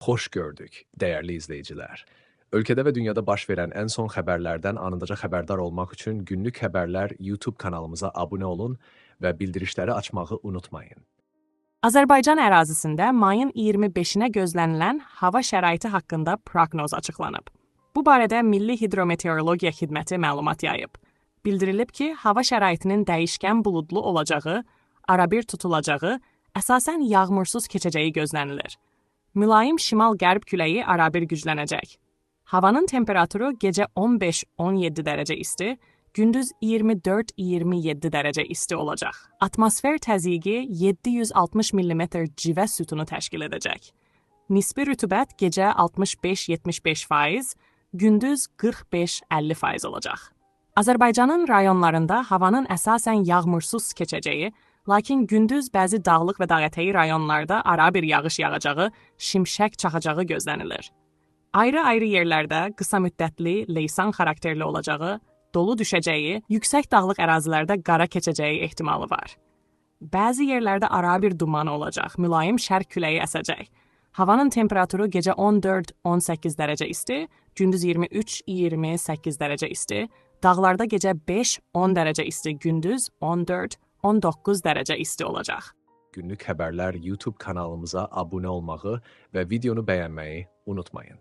Xoş gördük, dəyərli izləyicilər. Ölkədə və dünyada baş verən ən son xəbərlərdən anındaca xəbərdar olmaq üçün Günlük Xəbərlər YouTube kanalımıza abunə olun və bildirişləri açmağı unutmayın. Azərbaycan ərazisində mayın 25-nə gözlənilən hava şəraiti haqqında proqnoz açıqlanıb. Bu barədə Milli Hidrometeorologiya Xidməti məlumat yayıb. Bildirilib ki, hava şəraitinin dəyişkən buludlu olacağı, arabir tutulacağı, əsasən yağmursuz keçəcəyi gözlənilir. Mülayim şimal-qərb küləyi arabir güclənəcək. Havanın temperaturu gecə 15-17 dərəcə isti, gündüz 24-27 dərəcə isti olacaq. Atmosfer təzyiqi 760 mm civə sütunu təşkil edəcək. Nisbi rütubət gecə 65-75%, gündüz 45-50% olacaq. Azərbaycanın rayonlarında havanın əsasən yağmursuz keçəcəyi, lakin gündüz bəzi dağlıq və dağətəyi rayonlarda arabir yağış yağacağı, şimşək çaxacağı gözlənilir. Ayrı-ayrı yerlərdə qısa müddətli leysan xarakterli olacağı, dolu düşəcəyi, yüksək dağlıq ərazilərdə qara keçəcəyi ehtimalı var. Bəzi yerlərdə arabir duman olacaq, mülayim şərq küləyi əsəcək. Havanın temperaturu gecə 14-18 dərəcə isti, gündüz 23-28 dərəcə isti, dağlarda gecə 5-10 dərəcə isti, gündüz 14-19 dərəcə isti olacaq. Günlük Xəbərlər YouTube kanalımıza abunə olmağı və videonu bəyənməyi unutmayın.